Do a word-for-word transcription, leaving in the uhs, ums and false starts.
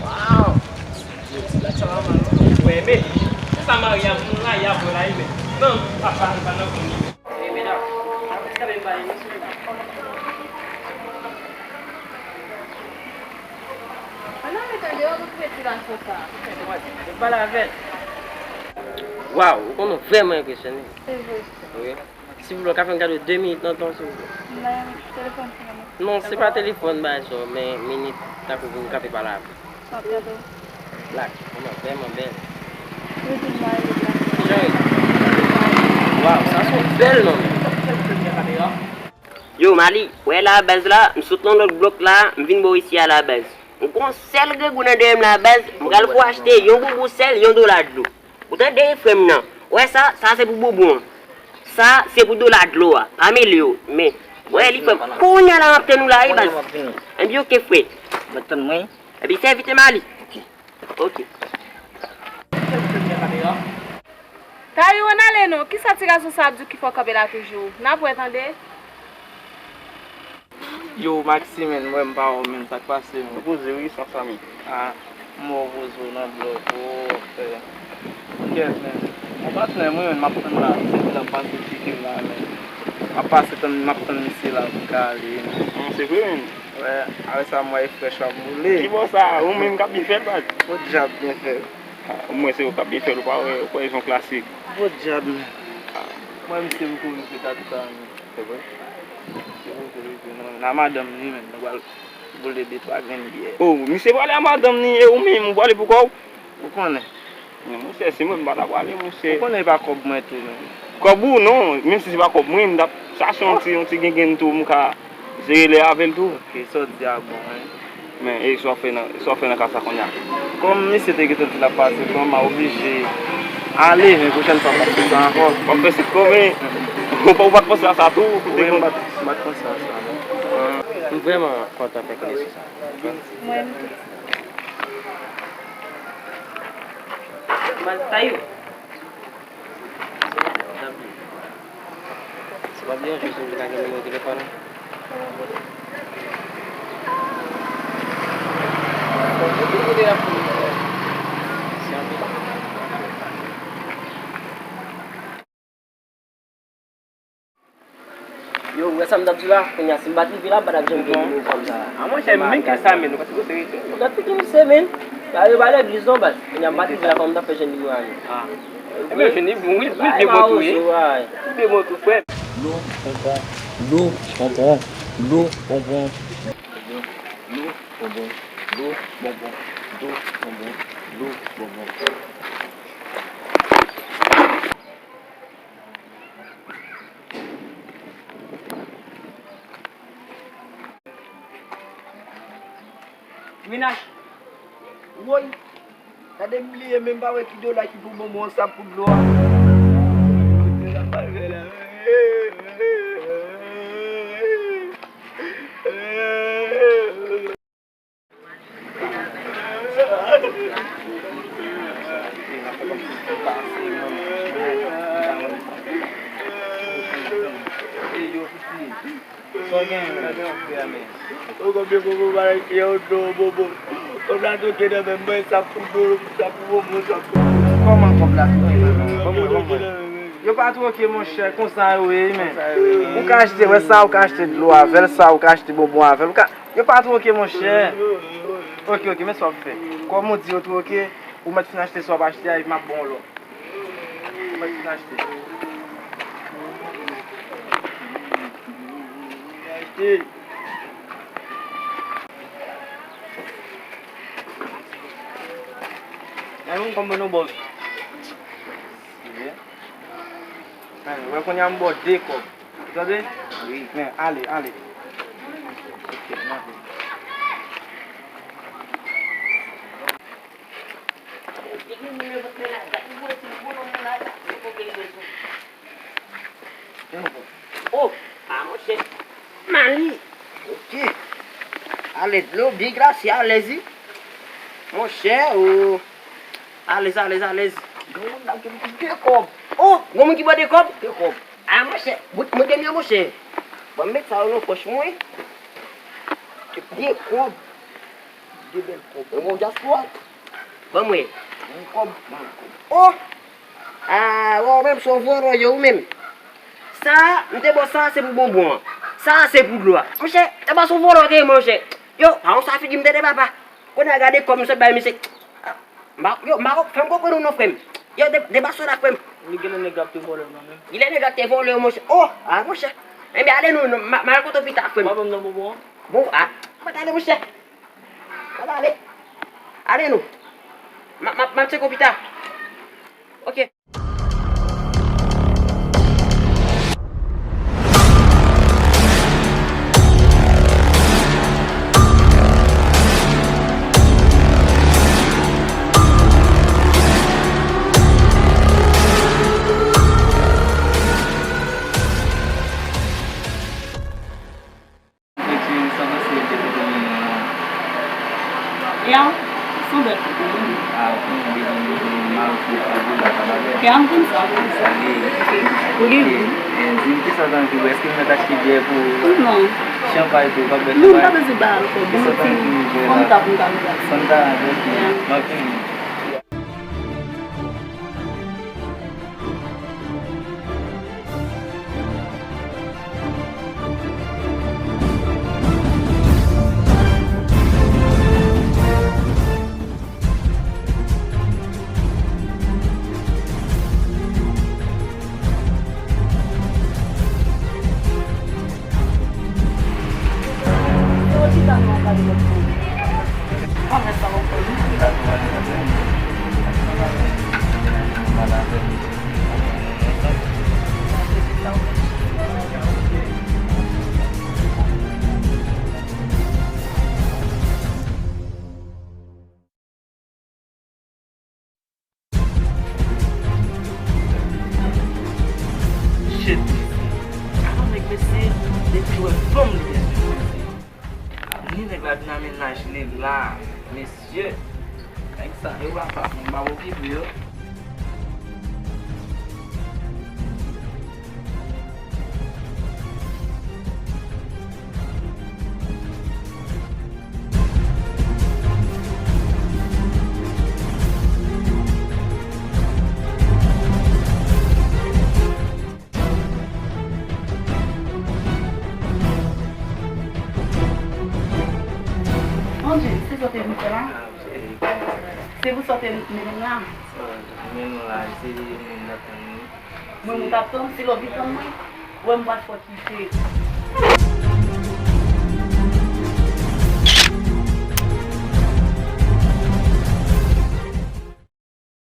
Waw! Wè, men, se sa Maria, moun la, y ap wè la, men. Non, papa, li pa nan fon li, men. E, medam, apre sa, men, ba, emisyon. Ann al met an deyò, nou twouve ti gason sa. Ou pale avè l. Waw, ou konnen, ou vrèman enpresyone. Se vre. Wi. Silvouplè, w ka fè m kado de minit nan tan w, silvouplè? Men, telefòn pou mwen. Non, se pa telefòn, bagay sa, men minit, tankou pou m kanpe pale avè w. M ap tande w. Black, kòman, vrèman bèl. Wi, tou mwen, wi, Black. Jan w ye? Waw, sa se yon bèl nonm. Yo, Mali, wè la baz la, m sot nan lòt blòk la, m vin bò isi a la baz. M gon sèl grangou nan dèyè m la baz, m pral pou achte yon boubou sèl, yon dola dlo. Ou tande frè m nan? Wè sa, sa se pou boubou an. Sa se pou dola dlo a. Pa mele yo. Men, wè li frè m. Kounye a la m ap tann ou la wi baz. Ebyen oke frè. Mwen tann mwen. Ebyen sèvi te Mali. Ok. Tayou, ann ale non. Kisa ti gason sa ap di w ki fè w kanpe la toujou? N ap wè tande. Yo, Maximen, m wè m pa wè w menm, sa k pase menm? Ou poze wi, san fanmi. A, m wè w poze w nan blòk, o, frè. Kèt menm. Mon patnè, mwen menm, m ap tann la, se lè m pase tcheke m la menm. M ap pase tann, m ap tann misye la pou m ka ale menm. Non, se vre menm. Wè, apre sa m wè frèch w ap boule. Ki bò sa? Ou menm k ap byen fè l, baz? Podyab byen fè l. A, omwen se ou k ap byen fè l, ou pa wè, ou kwè se yon klasik. Podyab menm. Mwen misye m kouri pou ta toutan menm. Se vre? Misye m kouri pou nou. Nan madanm li menm, nou pral boule de twa grenn byè. O, misye prale a madanm li, e ou menm, ou prale pou kò w? Ou konnen. Men monchè, si mwen m pa ta prale, monchè. Ou konnen e pa kòb mwen tou menm. Kòb ou non, menm si se pa kòb mwen, m t ap chache yon ti, yon ti gengenn tou, m ka jere lè avè l tou. Ok, sa w di a bon, wi. Men, e sa w fè nan, sa w fè nan ka sa kounye a? Kòm misye te gentan di l ap pase, bon, m a oblije ale, men pwochèn fwa m p ap fè sa ankò. W ap fè sik kò, men ou pa, ou pa t panse a sa tou? Wi, m pa t, m pa t panse a sa, non. M vrèman kontan fè konesans avè w. Mwen tou. Baz Tayou. Se pa byen, jis vin ka gen nimewo telefòn ou. Yo, ou wè sa m t ap di la? Kounye a, si m pa t rive la, m pa t ap janm gen nimewo fanm sa a. A, monchè, men ki sa, men, ou pa sipoze rete. Ou gad figi misye, men. Gade, pa legliz non, baz. Kounye a, m pa t rive la, kòman m t ap fè jwenn nimewo a, men? A. Ebyen, jwenn li, wi, wi, byen bon tou, wi. Byen bon tou, frè. Dlo, bonbon, dlo, bonbon, dlo, bonbon, dlo, bonbon, dlo, bonbon, dlo, bonbon. Mennaj. Woy. Gade m bliye, men m pa wè ki dola ki pou bonbon an sa pou dlo a. Sa w genyen menm? Ou konbyen bobo bagay ki yo do bobo. Kòb la toke nan men mwen, sa pou do, sa pou bobo, sa pou. Kòman kòb la toke nan men w? Ban mwen, ban mwen. Yo pa twoke, monchè, konsa yo ye, men. Ou ka achte, wè sa, ou ka achte dlo avè l, sa, ou ka achte bonbon avè l. Ou ka, yo pa twoke, monchè. Ok, ok, men sa w ap fè. Kòm ou di yo twoke, ou mèt fin achte sa w ap achte a, epi m ap ba w lòt. Ou mèt fin achte. Achte. Nan yon kòb mwen nou bòz. Men, wè kounye a m ba w de kòb. Ou tande? Wi. Men, ale, ale. Ok, m ale. Oh, ah, monchè. Mali. Ok. Alèz, non, byen glase, alèz, wi. Monchè, oh. Alèz, alèz, alèz. Granmoun la gen de kòb. Oh, granmoun ki ba w de kòb? De kòb. Ah, monchè, mwen, mwen gen mwen, monchè. Bon, m met sa yo nan pòch mwen. De kòb. De bèl kòb. Mwen gen dyaspora. Ban mwen. Yon kòb, ban mwen kòb. Oh! Ah, wè, ou menm, se yon vòlò ye, ou menm. Sa, m te ba w sa, se pou bonbon an. Sa, se pou dlo a. Monchè, e pa se yon vòlò ou te ye, monchè. Yo, pa yon sa figi m tande, papa. Kounye a gade kòb m sot bay misye. M pa, yo, m pa fè m konprann ou non, frè m. Yo, de, de pa sa la, frè m. Li genlè nèg la te vòlè w nan menm. Genlè nèg la te vòlè w, monchè. Oh, ah, monchè. Enben, ale nou, nou, m a, m a al kote w pita, frè m. Ou pa ban m nan bonbon an? Bon, ah, mwen t ale, monchè. Mwen t ale. Ale nou. M a, m a, m a tcheke w pita. Ok. Mwen cheri, sa pase depi w te mennen an? Ya, se yon bèl kote, wi. Ah, ou konnen depi m te maroke sa, pou la, sa pa bèl. Ya, m konn sa. Sa li ye. Ou gen gou. Eh, di m kisa w t anvi bwè, èske m mèt achte byè pou ou? Non. Chanpay tou, w p ap bwè chanpay? Non, m pa bezwen bay alkòl. Kisa w t anvi bwè la? Fanta pou m ta bwè. Fanta, ok. Ya. M ap vini. Shit. Avan nèg mesye, depi wè fanm li byen sou mesye. Ni nèg la di nan mennaj li la, mesye. Nèg sa yo pa fap, mwen pa okipe yo. Angie, se sa w te vin fè la? Se pou sa w te mennen m la? Mennen w la, se moun n ap tann wi. Mwen, moun k ap tann, se lè w vin tann mwen, wè m pral fè w kite.